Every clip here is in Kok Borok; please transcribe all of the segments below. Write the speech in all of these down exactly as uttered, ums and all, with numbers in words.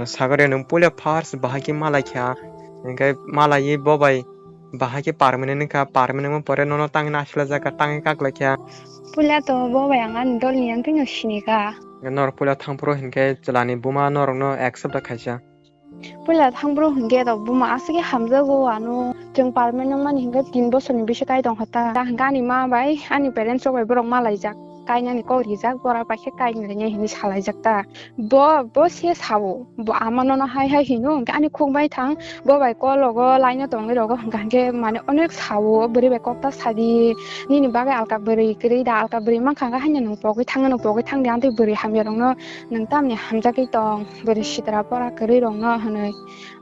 Sagare nwng puila first bahai khe malai kha, hinkhe malaiwi bo bai bahai khe permanent wngkha, permanent wngma pore nono tangwi nasilajak kha, tangwi kaklaikha. Puila to bo bai ang ani dolni yang tino sinikha. Norok puila thangphuru hinkhe chwlani buma norokno accept da khaisa. Puila thangphuru hinkhe to buma aswk khe hamjago ano. Chwng permanent wngmani hinkhe tin bosorni bisingo kai tongkha ta. Ta hinkhe ani ma bai ani parents rok bai borok malaijak. Kainani kok rijak, bora bai khe kainwi rwngya hinwi salaijak ta. Bo, bo se sao, bo ama nono hai hai hino, hinkhe ani khuk bai thang, bo bai kol rogo, line o tongwi rogo, hinkhe, hinkhe mane onek sao, bwrwi bai kok ta sadi, nini bagwi alka bwrwi kwrwi da, alka bwrwi mankha, hinkhe haino nwng pogwi thang, nwng pogwi thang di, amtwi bwrwi hamya rokno nwng tamni hamjagwi tong, bwrwi sitra pora kwrwi rokno hinwi.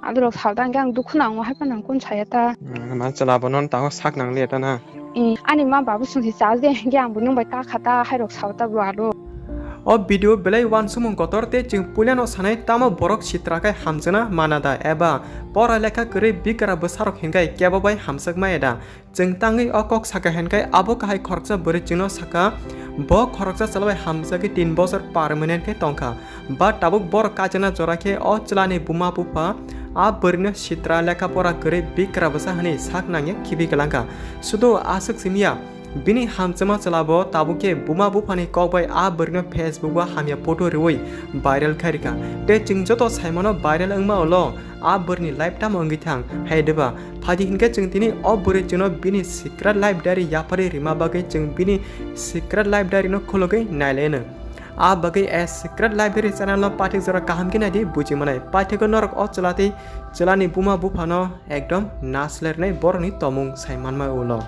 Aboni rok sao da, hinkhe ang dukhu nango, hai phano ang kunu saya ta. Hmm, ma chwla bo nono tango sak nangliya ta na. Hmm, ani ma babu songsi chajak de, hinkhe ang bo nwng bai kakha ta, hai rok sao ta bo aro. O video belai uansukmung kotor tei chwng puilano sanai tamo borok sitra khai hamjakna mana da eba pora lekha kwrwi bikra bwsarok hinkhai kebo bai hamjak maya da? Chwng tangwi o kok saka hinkhai abo kahai khoroksa bwrwi chwngno saka, bo khoroksa chwla bai hamjagwi tin bosor permanent khe tongkha. Ba tabuk borok kaijakna jora khe o chwlani buma bupha a bwrwino sitra lekha pora kwrwi bikra bwsa hwnwi sak nangya khibi kwlangkha. Sudu aswk simiya, bini hamjakma chwla bo tabuk khe buma buphani kok bai a bwrwino Facebook o hamya photo rwui viral khai rwkha. Tei chwng joto saimano viral wngma ulo a bwrwini life tamo wngwi thang hai deba. Phaidi hinkhe chwng tini o bwrwi chwngno bini secret life diary yapharwi rima bagwi chwng bini secret life diary no khulugwi nailaino. A bagwi a secret life diary channel no paithak jora kaham khe naidi buji manai. Paithakgo norok o chwla tei chwlani buma buphano ekdom naslernai borokni tomung sai manma ulo.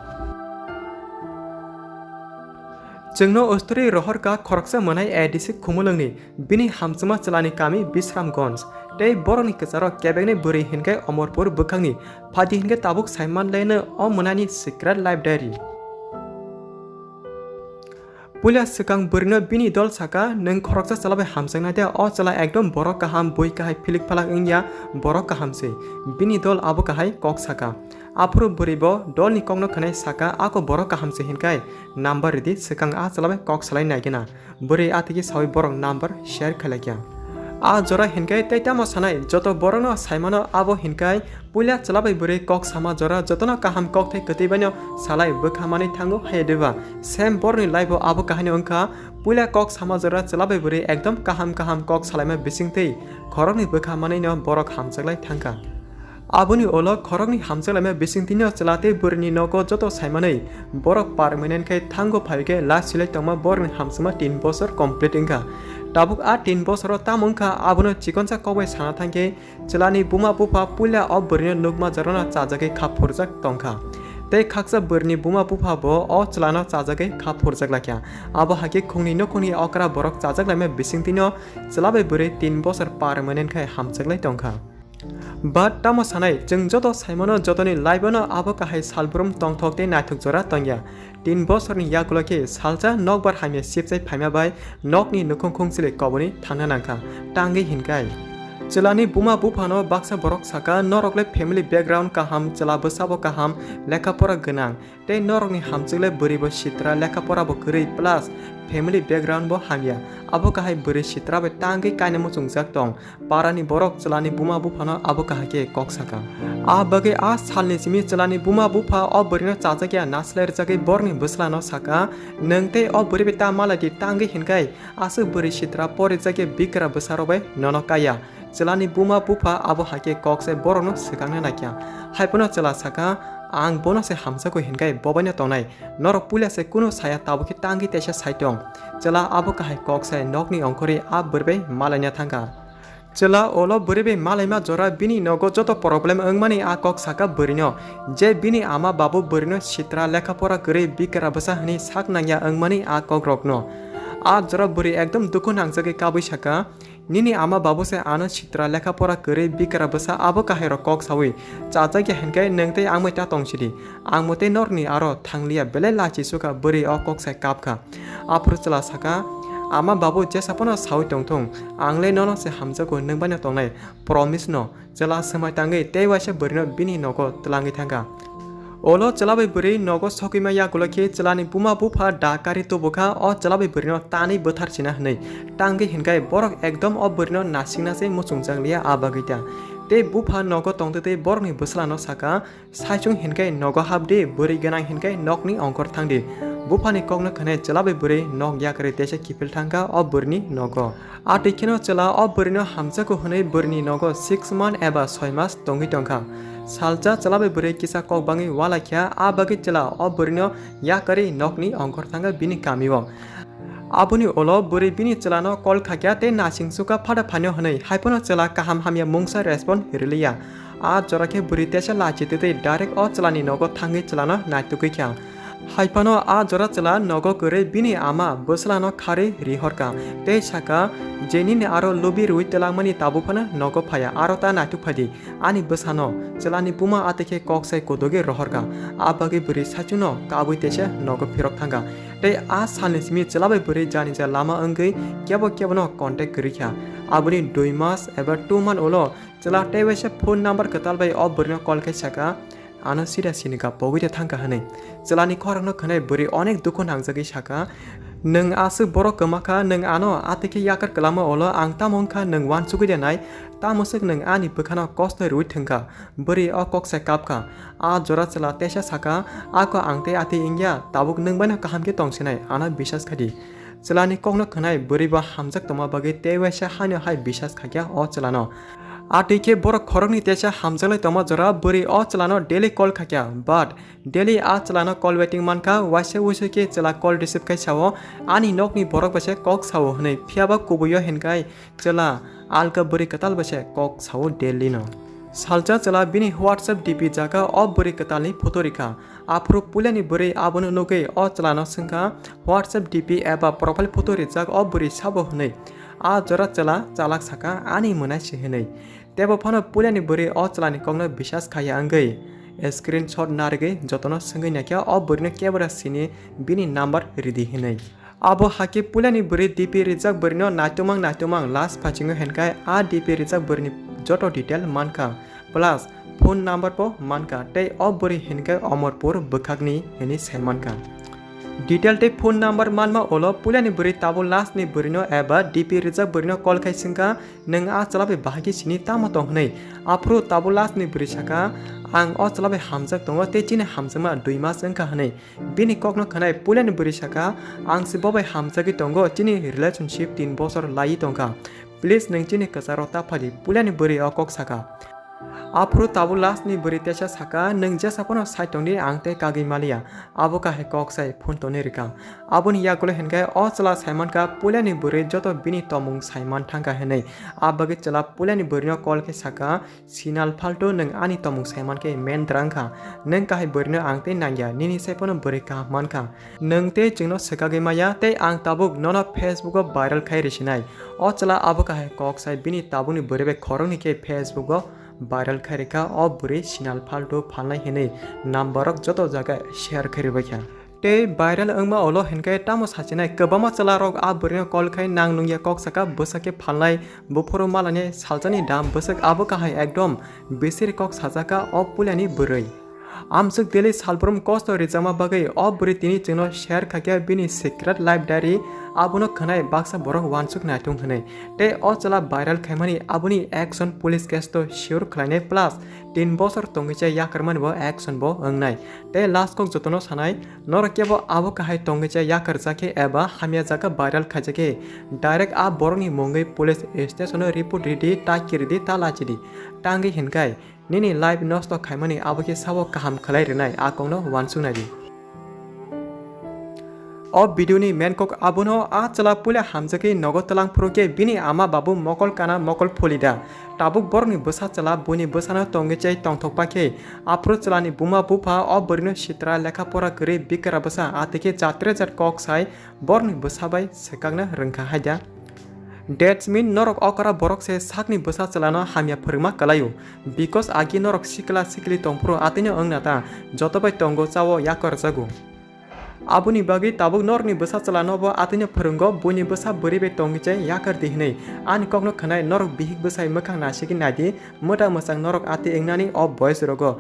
Chwngno ustori rohorkha khoroksa mwnai A D C Khumulwngni bini hamjakma chwlani kami Bisramganj tei borokni kwcharo kebeknai bwrwi hinkhe Omorpur bwkhakni. Phaidi hinkhe tabuk sai manlaino o mwnani secret life diary. Puila swkang bwrwino bini dol saka, "Nwng khoroksa chwla bai hamjaknai de, o chwla ekdom borok kaham, bui kahai philik phalak wngya, borok kaham se." Bini dol abo kahai kok saka. Aphuru bwrwi bo dolni kokno khwnai saka, "Ako borok kaham se hinkhai number ridi, swkang a chwla bai kok salai naigena." Bwrwi atigi sawi borok number share khailakya. A jora hinkhai tei tamo sanai, joto borokno saimano abo hinkhai puila chwla bai bwrwi kok sama jora jotono kaham kokthai kwtwi baino salai bwkha manwi thango hai deba. Same borokni life o abo kahaino wngkha, puila kok sama jora chwla bai bwrwi ekdom kaham kaham kok salaima bisingtwi khoroknwi bwkha manwino borok hamjaklai thangkha. Aboni ulo khoroknwi hamjaklaima bisingtwino chwla tei bwrwini nogo joto saimanwi borok permanent khe thango phai khe last silai tongma borokni hamjakma tin bosor complete wngkha. Tabuk a tin bosoro tamo wngkha abono chikonsa kokbai sana thangkhe chwlani buma bupha puila o bwrwino nukma jorano chajagwi kha phurjak tongkha. Tei khaksa bwrwini buma bupha bo o chwlano chajagwi kha phurjak laikha. Abo hai khe khungni nukhungni okra borok chajaklaima bisingtwino chwla bai bwrwi tin bosor permanent khe hamjaklai tongkha. But tamo sanai, chwng joto saimano jotoni life-ono abo kahai salbrum tongthok tei naithok jora tongya. Tin bosorni yagulo khe salsa nokbar hamya sipchai phaima bai nokni nukhung khungsili koboni thangna nangkha. Tangwi hinkhai, chwlani buma buphano baksa borok saka, "Norok le family background kaham, chwla bwsabo kaham, lekha pora gwnang." Tei norokni hamchwk le bwrwi bo sitra, lekha pora bo kwrwi, plus family background bo hamya. Abo kahai bwrwi sitra bai tangwi kaina muchungjak tong. Parani borok chwlani buma buphano abo kahai khe kok saka. A bagwi a salni simi chwlani buma bupha o bwrwino chajakya naslai rwjagwi borokni bwslano saka, "Nwng tei o bwrwi bai ta malai di, tangwi hinkhai aswk bwrwi sitra porijakya bikra bwsarok bai nono kaiya." Chwlani buma bupha abo hai khe kok se borokno swkangna naikha. Hai phano chwla saka, "Ang bono se hamjakgo hinkhai bobaino tongnai. Norok puila se kunu saya, tabuk khe tangwi teisa sai tong." Chwla abo kahai kok sai nokni ongkhorwi a bwrwi bai malaina thangkha. Chwla ulo bwrwi bai malaima jora bini nogo joto problem wngmani a kok saka bwrwino, je bini ama babu bwrwino sitra lekha pora kwrwi bikra bwsa hwnwi sak nangya wngmani a kokrokno. A jora bwrwi ekdom dukhu nangjagwi kabui saka, "Nini ama babu se ano sitra lekha pora kwrwi bikra bwsa abo kahairok kok saui chajakya hinkhai nwng tei ang bai ta tongsidi. Ang bo tei norokni aro thangliya," belai lachi sukha bwrwi o kok sai kapkha. Aphuru chwla saka, "Ama babu jesa phano saui tongthung, ang le nono se hamjago, nwng baino tongnai, promise no." Chwla swmai tangwi tei waisa bwrwino bini nogo twlangwi thangkha. Olo chwla bai bwrwi nogo sokwi ma yagulo khe chwlani buma bupha da kari tubukha o chwla bai bwrwino tanwi bwthar sina hwnwi. Tangwi hinkhai borok ekdom o bwrwino nasingna se muchungjak liya a bagwi ta. Tei bupha nogo tongtwi tei borokni bwslano saka, "Saichung hinkhai nogo hapdi, bwrwi gwnang hinkhai nokni ongkhor thangdi." Buphani kokno khwnai chwla bai bwrwi nok yakarwi teisa kiphil thangkha o bwrwini nogo. Atwi kheno chwla o bwrwino hamjakgo hwnwi bwrwini nogo six month eba soi mas tongwi tongkha. Salsa chwla bai bwrwi kisa kok bangwi ualaikha, a bagwi chwla o bwrwino yakarwi nokni ongkhor thangkha bini kamio. Aboni ulo bwrwi bini chwlano call khakya tei nasing sukha phada phaino hwnwi, haiphano chwla kaham hamya mungsa respond rwliya. A jora khe bwrwi teisa lachi twi twi direct o chwlani nogo thangwi chwlano naitugwi kha. Haiphano a jora chwla nogo kwrwi bini ama bwslano kharwi rihorkha tei saka, "Je nini aro lubi rwi twlangmani tabuk phano nogo phaiya, aro ta naituk phaidi." Ani bwsano chwlani buma atwi khe kok sai kudugi rohorkha. A bagwi bwrwi saichungno kabwi teisa nogo phirok thangkha. Tei a salni simi chwla bai bwrwi jani ja lama wngwi kebo kebono contact kwrwi kha. Aboni dui mas eba two month ulo chwla tei waisa phone number kwtal bai o bwrwino call khai saka, "Ano sida sini ka pogwi de thangkha," hwnwi. Chwlani khorokno khwnai bwrwi onek dukhu nangjagwi saka, "Nwng aswk borok kwma kha, nwng ano atwi khe yakar kwlama ulo ang tamo wngkha nwng uansugwi de nai, tamo swk nwng ani bwkhano kosto rwi thwngkha?" Bwrwi o kok sai kapkha. A jora chwla teisa saka, "Ako ang tei atwi wngya, tabuk nwng baino kaham khe tong sinai, ano bisas khai di." Chwlani kokno khwnai bwrwi bo hamjak tongma bagwi tei waisa haino hai bisas khaikha o chwlano. Atwi khe borok khoroknwi teisa hamjaklai tongma jora bwrwi o chwlano daily call khaikha, but daily a chwlano call waiting mankha, waisa wuisu khe chwla call receive khai sao, "Ani nokni borok bai se kok sao," hwnwi, phiyaba kubuio hinkhai chwla alka bwrwi kwtal bai se kok sao daily no. Salsa chwla bini WhatsApp D P jaga o bwrwi kwtalni photo rikha. Aphuru puilani bwrwi abono nugwi o chwlano swngkha, "WhatsApp D P eba profile photo rijak o bwrwi sabo?" hwnwi. A jora chwla chalak saka, "Ani mwnai se," hwnwi. Tebo phano puilani bwrwi o chwlani kokno bisas khaiya wngwi screenshot narigwi jotono swngwi naikha o bwrwino kebra sini bini number ridi hwnwi. Abo hakhe puilani bwrwi D P rijak bwrwino naitumang naitumang last phaichingo hinkhai a D P rijak bwrwini joto detail mankha, plus phone number bo mankha, tei o bwrwi hinkhai Omorpur bwkhakni hwnwi sai mankha. Detail tei phone number manma ulo puilani bwrwi tabuk last ni bwrwino eba D P rijak bwrwino call khai swngkha, "Nwng a chwla bai bahai khe sini tamo tong?" hwnwi. Aphuru tabuk last ni bwrwi saka, "Ang o chwla bai hamjak tongo tei chini hamjakma dui mas wngkha," hwnwi. Bini kokno khwnai puilani bwrwi saka, "Ang se bo bai hamjagwi tongo, chini relationship tin bosor laiwi tongkha. Please nwng chini kwcharo ta phadi," puilani bwrwi o kok saka. Aphuru tabuk last ni bwrwi teisa saka, "Nwng jesa phano sai tongdi, ang tei kagwi maliya." Abo kahai kok sai phone toni rwkha. Aboni yagulo hinkhai o chwla saimankha puilani bwrwi joto bini tomung saiman thangkha hwnwi. A bagwi chwla puilani bwrwino call khe saka, "Sinal phaltu, nwng ani tomung saiman khe mendra wngkha. Nwng kahai bwrwino ang tei nangya, nini saiphano bwrwi kaham mankha. Nwng tei chwngno swkagwi maya tei ang tabuk nono Facebook o viral khai risinai." O chwla abo kahai kok sai bini tabukni bwrwi bai khoroknwi khe Facebook o viral khai rikha o bwrwi sinal phaltu phalnai hwnwi number rok joto jaga share khai rwbaikha. Tei viral wngma ulo hinkhai tamo sachinai kwbangma chwla rok a bwrwino call khai nang nungya kok saka bwsa khe phalnai buphuru malani salsani dam bwswk abo kahai ekdom bisir kok sajaka o puilani bwrwi. Amswk daily salbrum kosto rijakma bagwi o bwrwi tini chwngno share khaikha bini secret life diary, abono khwnai baksa borok uansuk naitung hwnwi. Tei o chwla viral khaimani aboni action police case to sure khlainai plus tin bosor tongwi chai yakarmani bo action bo wngnai. Tei last kok jotono sanai, norok kebo abo kahai tongwi chai yakarjakhe eba hamya jaga viral khaijakhe direct a borokni mungwi police station o report ridi, ta kiridi, ta lachidi. Tangwi hinkhai nini life nosto khaimani abo khe sabo kaham khlai rwnai, a kokno uansuknai di. O video ni main kok abono, a chwla puila hamjakwi nogo twlang phuru khe bini ama babu mokol kana mokol phulida. Tabuk borokni bwsa chwla buini bwsano tongwi chai tongthokpa khe, aphuru chwlani buma bupha o bwrwino sitra lekha pora kwrwi bikra bwsa atwi khe jatre jat kok sai borokni bwsa bai swkakna rwngkha haida. That's mean norok okra borok se sakni bwsa chwlano hamya phwrwngma kwlaio, because agi norok sikla sikli tongphuru atwino wngna ta joto bai tongo chao yakarjago. Aboni bagwi tabuk norokni bwsa chwlano bo atwino phwrwngo buini bwsa bwrwi bai tongwi chai yakar di hwnwi. Ani kokno khwnai norok bihik bwsai mwkhang nasigwi naidi, mwta mwchang norok atwi wngnani o boys rogo.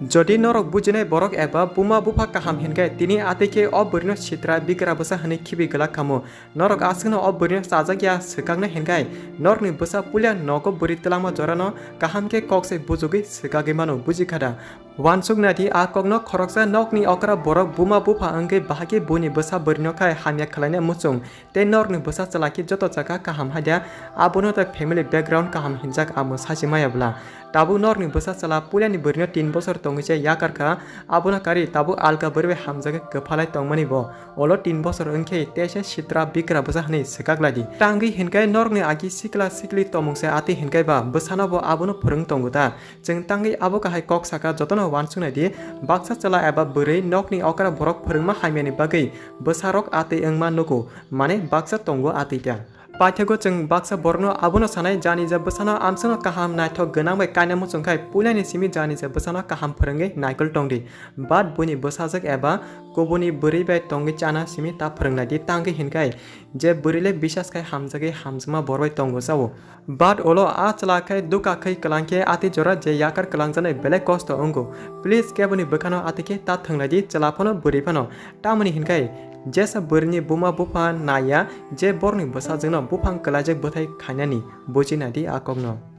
Jodi norok bujinai borok eba buma bupha kaham hinkhe tini atwi khe o bwrwino sitra bigra bwsa hwnwi khibi glak khamu. Norok aswkno o bwrwino chajakya swkaknai hinkhe norokni bwsa puila nogo bwrwi twlangma jorano kaham khe kok se bujugwi swkagwi mano, buji khada. Uansuk naidi a kokno, khoroksa nokni okra borok buma bupha wngwi bahai khe buini bwsa bwrwino khai hamya khlaina muchung. Tei norokni bwsa chwla khe joto chakha kaham haida, abono tei family background kaham hinjak amo sachi maya bwla. Tabuk norokni bwsa chwla puilani bwrwino tin bosor tongwi se yakar kha, abono karwi tabuk alka bwrwi bai hamjagwi kwphalai tongmani bo. Olo tin bosor wngkhe teisa sitra bikra bwsa hwnwi swkak lai di. Tangwi hinkhe norokni agi sikla sikli tongmung se atwi hinkhe ba bwsano bo abono phwrwng tongo ta? Chwng tangwi abo kahai kok saka jotono uansuk nai di, baksa chwla eba bwrwi nokni okra borok phwrwngma hamyani bagwi bwsarok atwi wngma nugo, mane baksa tongo atwi ta. Paithago chwng baksa borokno abono sanai, jani je bwsano amsano kaham naithok gwnang bai kaina muchung khai puilani simi jani je bwsano kaham phwrwngwi naikol tong di. But buini bwsajwk eba kubuni bwrwi bai tongwi chana simi ta phwrwng lai di, tangwi hinkhai je bwrwi le bisas khai hamjagwi hamjakma borok bai tongo chao. But olo a chwla khai duka khai kwlang khe atwi jora je yakar kwlangjaknai belai kosto wngo. Please keboni bwkhano atwi khe ta thwng lai di, chwla phano bwrwi phano. Tamoni hinkhai jesa bwrwini buma bupha naiya je borokni bwsajwkno buphang kwlaijak bwthai khainani, buji nai di a kokno.